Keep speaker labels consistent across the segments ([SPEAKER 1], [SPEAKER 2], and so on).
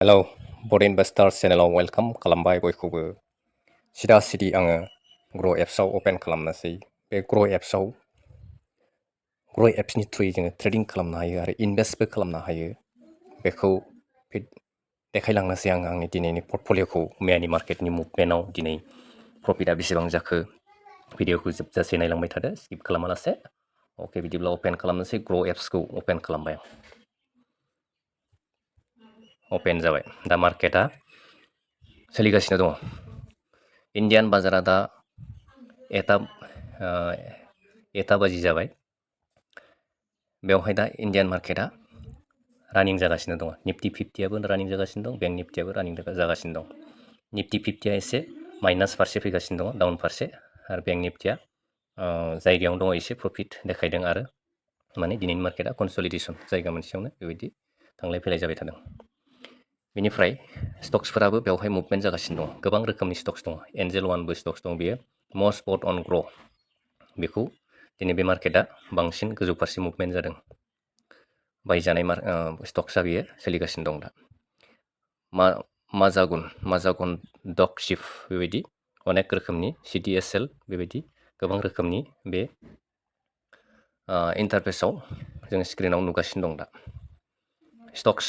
[SPEAKER 1] hello बड इनभेस्टार चेनेलाव welcome खालामबाय बयखौबो सिदा सिदि आङो ग्र' एप्सआव अपेन खालामनोसै बे ग्र' एप्सनि थ्रुयै जोङो ट्रेडिं खालामनो हायो आरो इनभेस्टबो खालामनो हायो बेखौ देखायलांनोसै आङो आंनि दिनैनि पर्टफलिय'खौ मैयानि मार्केटनि मुभमेन्टआव दिनै प्रफिटआ बेसेबां जाखो भिडिअ'खौ जोबजासे नायलांबाय थादो स्किप खालामालासे अके बिदिब्ला अपेन खालामनोसै ग्र' एप्सखौ अपेन खालामबाय अपेन जाबाय दा मार्केटआ सोलिगासिनो दङ इन्डियान बाजारा दा एथा बाजि जाबाय बेवहाय दा इन्डियान मार्केटआ रानिं जागासिनो दङ निफ्टि 50आबो रानिं जागासिनो दं बेंक निफ्टिआबो रानिं जागासिनो दं निफ्टि 50आ एसे माइनास फारसे फैगासिनो दङ डाउन फारसे आरो बेंक निफ्टिआ जायगायावनो दङ एसे प्रफिट देखायदों आरो माने दिनैनि मार्केटआ कनसलिडेसन जायगा मोनसेयावनो बेबायदि थांलाय फैलाय जाबाय थादों बेनिफ्राय स्टक्सफोराबो बेवहाय मुभमेन्ट जागासिनो दं गोबां रोखोमनि स्टक्स दङ एन्जेल वानबो स्टक्स दं बेयो मस्ट बट अन ग्र' बेखौ दिनै बे मार्केटआ बांसिन गोजौ फारसे मुभमेन्ट जादों बायजानाय स्टक्सआ बेयो सोलिगासिनो दं दा माजागन डक शिप बेबायदि अनेक रोखोमनि CDSL बेबायदि गोबां रोखोमनि बे इन्टारफेसआव जों स्क्रिनाव नुगासिनो दं दा स्टक्स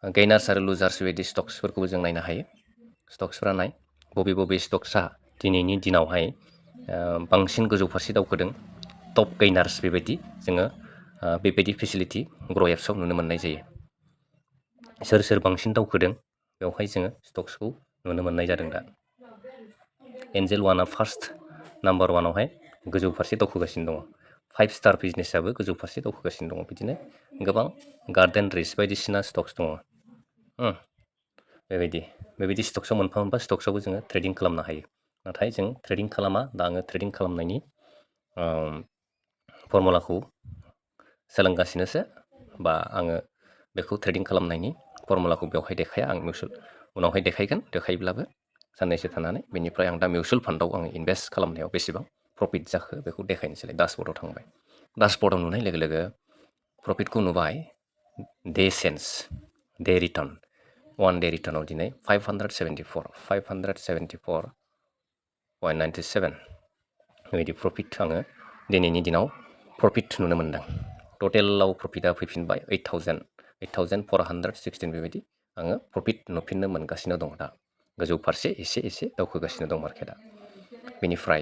[SPEAKER 1] गेइनार्स आरो लुजार्स बेबायदि स्टक्सफोरखौबो जों नायनो हायो स्टक्सफोरा नाय बबे स्टक्सआ दिनैनि दिनावहाय बांसिन गोजौ फारसे दावखोदों टप गेइनार्स बेबायदि जोङो बेबायदि फेसिलिटि ग्र' एप्सआव नुनो मोननाय जायो सोर बांसिन दावखोदों बेवहाय जोङो स्टक्सखौ नुनो मोननाय जादों दा एन्जेल वानआ फार्स्ट नाम्बार वानावहाय गोजौ फारसे दावखोगासिनो दङ 5 स्टार बिजनेसआबो गोजौ फारसे दावखोगासिनो दङ बिदिनो गोबां गार्डेन रिच बायदिसिना स्टक्स दङ बेबायदि स्टक्सआव मोनफा स्टक्सआवबो जोङो ट्रेडिं खालामनो हायो नाथाय जों ट्रेडिं खालामा दा आङो ट्रेडिं खालामनायनि फर्मुलाखौ सोलोंगासिनोसो बा आङो बेखौ ट्रेडिं खालामनायनि फर्मुलाखौ बेवहाय देखाया आं उनावहाय देखायब्लाबो साननैसो थानानै बेनिफ्राय आं दा मिउचुवेल फान्डआव आङो इनभेस्ट खालामनायाव बेसेबां प्रफिट जाखो बेखौ देखायनोसैलाय डासबर्डआव थांबाय डासबर्डआव नुनाय लोगो लोगो प्रफिटखौ नुबाय day sense day return one day रिटार्नाव दिनै 574.97 बेबायदि प्रफिट आङो दिनैनि दिनाव प्रफिट नुनो मोनदों टटेलाव प्रफिटआ फैफिनबाय 8,416 बेबायदि आङो प्रफिट नुफिननो मोनगासिनो दं दा गोजौ फारसे एसे दावखोगासिनो दं मार्केटआ बेनिफ्राय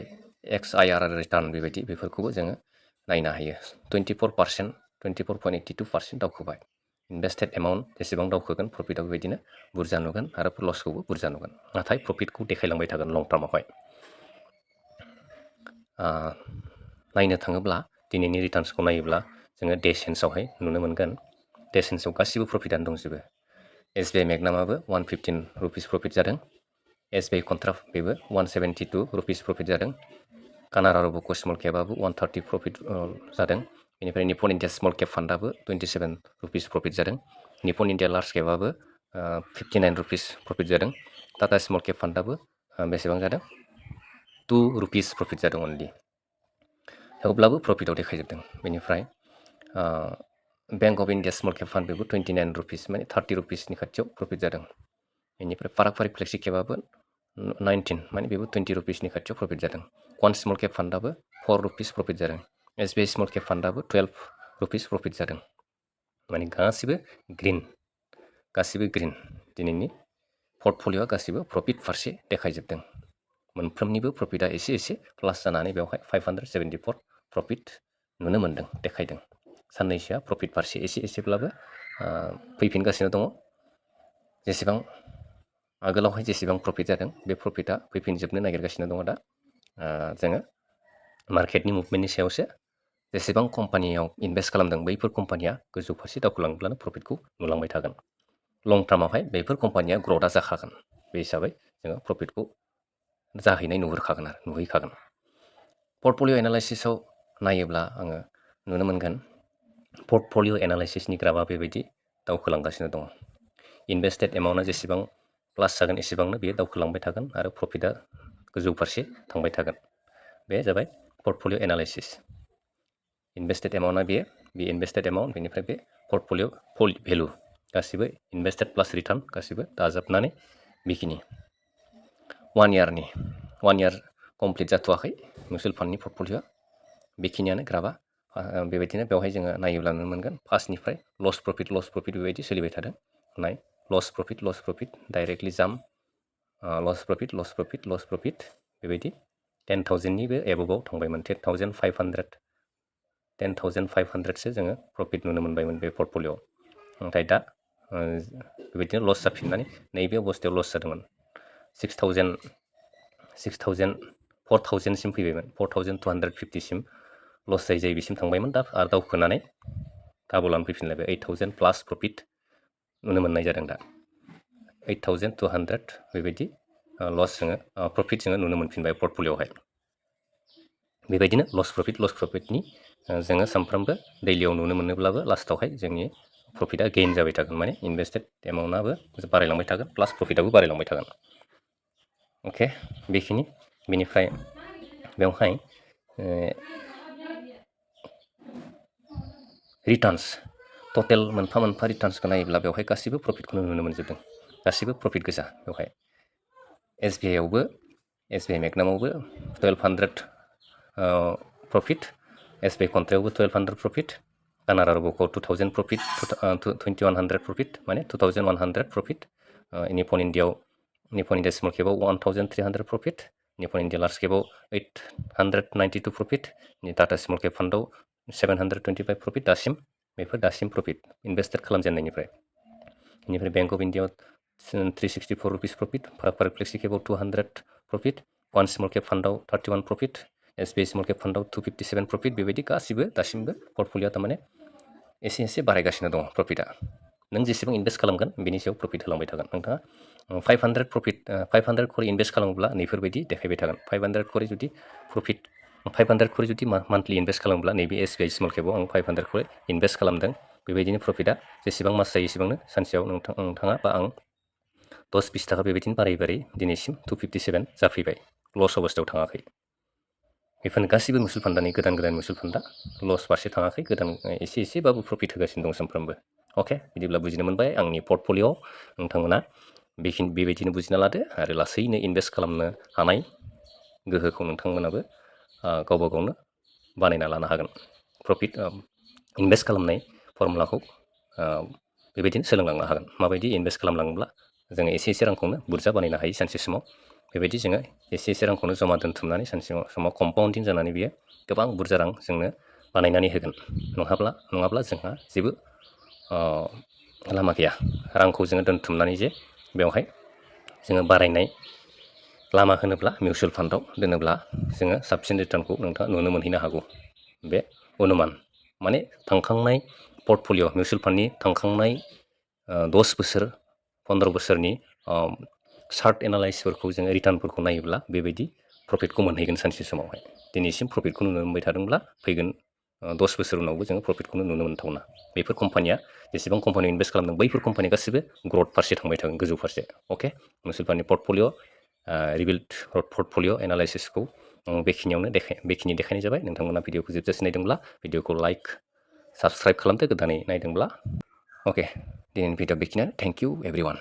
[SPEAKER 1] XIR रिटार्न बेफोरखौबो जोङो नायनो हायो 24.82% दावखोबाय इनभेस्टेड एमाउन्ट जेसेबां दावखोगोन प्रफिटआव बेबायदिनो बुरजा नुगोन आरो लसखौबो बुरजा नुगोन नाथाय प्रफिटखौ देखायलांबाय थागोन लं टार्मावहाय नायनो थाङोब्ला दिनैनि रिटार्न्सखौ नायोब्ला जोङो डे सेन्सआवहाय नुनो मोनगोन डे सेन्सआव गासिबो प्रफिटआनो दंजोबो SBI मेगनामाबो 115 रुपिस प्रफिट जादों SBI कन्ट्रा बेबो 172 रुपिस प्रफिट जादों कानारा रबक' स्मल केपआबो 130 प्रफिट जादों बेनिफ्राय निपन इन्डिया स्मल केप फान्डआबो 27 रुपिस प्रफिट जादों निपन इन्डिया लार्ज केपआबो 59 रुपिस प्रफिट जादों टाटा स्मल केप फान्डआबो बेसेबां जादों 2 रुपिस प्रफिट जादों अनलि थेवब्लाबो प्रफिटआव देखायजोबदों बेनिफ्राय Bank of India small cap fund बेबो 29 रुपिस माने 30 रुपिसनि खाथियाव प्रफिट जादों बेनिफ्राय फाराग फ्लेक्सि केपआबो 19 माने बेबो 20 रुपिसनि खाथियाव प्रफिट जादों कन स्मल केप फान्डआबो 4 रुपिस प्रफिट जादों SBI स्मल केप फान्डआबो 12 रुपिस प्रफिट जादों माने गासिबो ग्रिन दिनैनि पर्टफलिय'आ गासिबो प्रफिट फारसे देखायजोबदों मोनफ्रोमनिबो प्रफिटआ एसे प्लास जानानै बेवहाय 574 प्रफिट नुनो मोनदों देखायदों साननैसोआ प्रफिट फारसे एसेब्लाबो फैफिनगासिनो दङ जेसेबां आगोलावहाय जेसेबां प्रफिट जादों बे प्रफिटआ फैफिनजोबनो नागिरगासिनो दङ दा जोङो मार्केटनि मुभमेन्टनि सायावसो जेसेबां कम्पानियाव इनभेस्ट खालामदों बैफोर कम्पानिया गोजौ फारसे दावखोलांब्लानो प्रफिटखौ नुलांबाय थागोन लं टार्मावहाय बेफोर कम्पानिया ग्र'थआ जाखागोन बे हिसाबै जोङो प्रफिटखौ जाहैनाय नुहैखागोन पर्टफलिय' एनालाइसिसआव नायोब्ला आङो नुनो मोनगोन पर्टफलिय' एनालाइसिसनि ग्राफआ बेबायदि दावखोलांगासिनो दङ इनभेस्टेड एमाउन्टआ जेसेबां प्लास जागोन एसेबांनो बेयो दावखोलांबाय थागोन आरो प्रफिटआ गोजौ फारसे थांबाय थागोन बे जाबाय पर्टफलिय' एनालाइसिस इनभेस्टेड एमाउन्टआ बे इनभेस्टेड एमाउन्ट बेनिफ्राय बे पर्टफलिय' भेलु गासिबो इनभेस्टेड प्लास रिटार्न गासिबो दाजाबनानै बेखिनि 1 इयार कमप्लिट जाथ'वाखै मिउचुवेल फान्डनि पर्टफलिअ'आ बेखिनियानो ग्राफआ बेबायदिनो बेवहाय जोङो नायोब्ला नुनो मोनगोन फार्स्टनिफ्राय लस प्रफिट बेबायदि सोलिबाय थादों नाय लस प्रफिट डाइरेक्टलि जाम्प लस प्रफिट बेबायदि 10,000निबो एबभाव थांबायमोन 10,500सो जोङो प्रफिट नुनो मोनबायमोन बे पर्टफलिअ'आव नाथाय दा बेबायदिनो लस जाफिननानै नैबे अबस्थायाव लस जादोंमोन 4,250सिम फैबायमोन 4,250सिम लस जायै बिसिम थांबायमोन दा आरो दावखोनानै डाबलानो फैफिनलायबाय 8,000 प्लास प्रफिट नुनो मोननाय जादों दा 8,200 बेबायदि लस जोङो प्रफिट जोङो नुनो मोनफिनबाय पर्टफलिअ'आवहाय बेबायदिनो लस प्रफिटनि जोङो सानफ्रोमबो दैलियाव नुनो मोनोब्लाबो लास्टावहाय जोंनि प्रफिटआ गेइन जाबाय थागोन माने इनभेस्टेड एमाउन्टआबो बारायलांबाय थागोन प्लास प्रफिटआबो बारायलांबाय थागोन अके बेखिनि बेनिफ्राय बेवहाय रिटार्न्स टटेल मोनफा रिटार्न्सखौ नायोब्ला बेवहाय गासिबो प्रफिटखौनो नुनो मोनजोबदों गासिबो प्रफिट गोजा बेवहाय एसबिआइ मेगनामावबो 1,200 प्रफिट एसबिआइ कन्ट्रायावबो 1,200 प्रफिट कानाडा रब'कआव 2,000 प्रफिट 2,100 प्रफिट माने 2,100 प्रफिट निपन इन्डिया स्मल केपआव 1,300 प्रफिट निपन इन्डिया लार्ज केपआव 892 प्रफिट टाटा स्मल केप फान्डआव 725 प्रफिट दासिम प्रफिट इनभेस्टेड खालामजेननायनिफ्राय बेनिफ्राय बैंक अफ इन्डियाआव 364 रुपिस प्रफिट फ्लेक्सि केपआव 200 प्रफिट वान स्मल केप फान्डआव 31 प्रफिट एसबिआइ स्मल केप फान्डआव 257 प्रफिट बेबायदि गासिबो दासिमबो पर्टफलिअ'आ थारमाने एसे बारायगासिनो दङ प्रफिटआ नों जेसेबां इनभेस्ट खालामगोन बेनि सायाव प्रफिट होलांबाय थागोन नोंथाङा 500 खरि इनभेस्ट खालामोब्ला नैफोरबायदि देखायबाय थागोन 500 खरि जुदि मान्थलि इनभेस्ट खालामोब्ला नैबे एसबिआइ स्मल केपआव आं 500 खरि इनभेस्ट खालामदों बेबायदिनो प्रफिटआ जेसेबां मास जायो एसेबांनो सानसेयाव नोंथाङा बा आं 10-20 थाखा बेबायदिनो बाराय दिनैसिम 257 जाफैबाय लस अबस्थायाव थाङाखै बेफोरनो गासिबो मिउचुवेल फान्डआनो गोदान मिउचुवेल फान्डआ लस फारसे थाङाखै गोदान एसेबाबो प्रफिट होगासिनो दं सानफ्रोमबो अके बिदिब्ला बुजिनो मोनबाय आंनि पर्टफलिअ'आव नोंथांमोना बेबायदिनो बुजिना लादो आरो लासैनो इनभेस्ट खालामनो हानाय गोहोखौ नोंथांमोनाबो गावबा गावनो बानायना लानो हागोन प्रफिट इनभेस्ट खालामनाय फर्मुलाखौ बेबायदिनो सोलोंलांनो हागोन माबायदि इनभेस्ट खालामलाङोब्ला जोङो एसे रांखौनो बुरजा बानायनो हायो सानसे समाव बेबायदि जोङो एसे रांखौनो जमा दोनथुमनानै सानसे समाव कम्पाउन्डिं जानानै बियो गोबां बुरजा रां जोंनो बानायनानै होगोन नङाब्ला जोंहा जेबो लामा गैया रांखौ जोङो दोनथुमनानै जे बेवहाय जोङो बारायनाय लामा होनोब्ला मिउचुवेल फान्डआव दोनोब्ला जोङो साबसिन रिटार्नखौ नोंथाङा नुनो मोनहैनो हागौ बे अनुमान माने थांखांनाय पर्टफलिअ मिउचुवेल फान्डनि थांखांनाय 10 बोसोर 15 बोसोरनि चार्ट एनालाइसिसफोरखौ जोङो रिटार्नफोरखौ नायोब्ला बेबायदि प्रफिटखौ मोनहैगोन सानसे समावहाय दिनैसिम प्रफिटखौ नुनो मोनबाय थादोंब्ला फैगोन 10 बोसोर उनावबो जोङो प्रफिटखौनो नुनो मोनथावना बेफोर कम्पानिया जेसेबां कम्पानियाव इनभेस्ट खालामदों बैफोर कम्पानिया गासिबो ग्रथ फारसे थांबाय थागोन गोजौ फारसे अके मिउचुवेल फान्डनि पर्टफलिअ रिबिल्ड पर्टफलिअ एनालाइसिसखौ बेखिनि देखायनाय जाबाय नोंथांमोना भिडिअखौ जोबजासे नायदोंब्ला भिडिअखौ लाइक साबस्क्राइब खालामदो गोदानै नायदोंब्ला अके दिनैनि भिडिअ बेखिनियानो थेंक इउ एभ्रिवान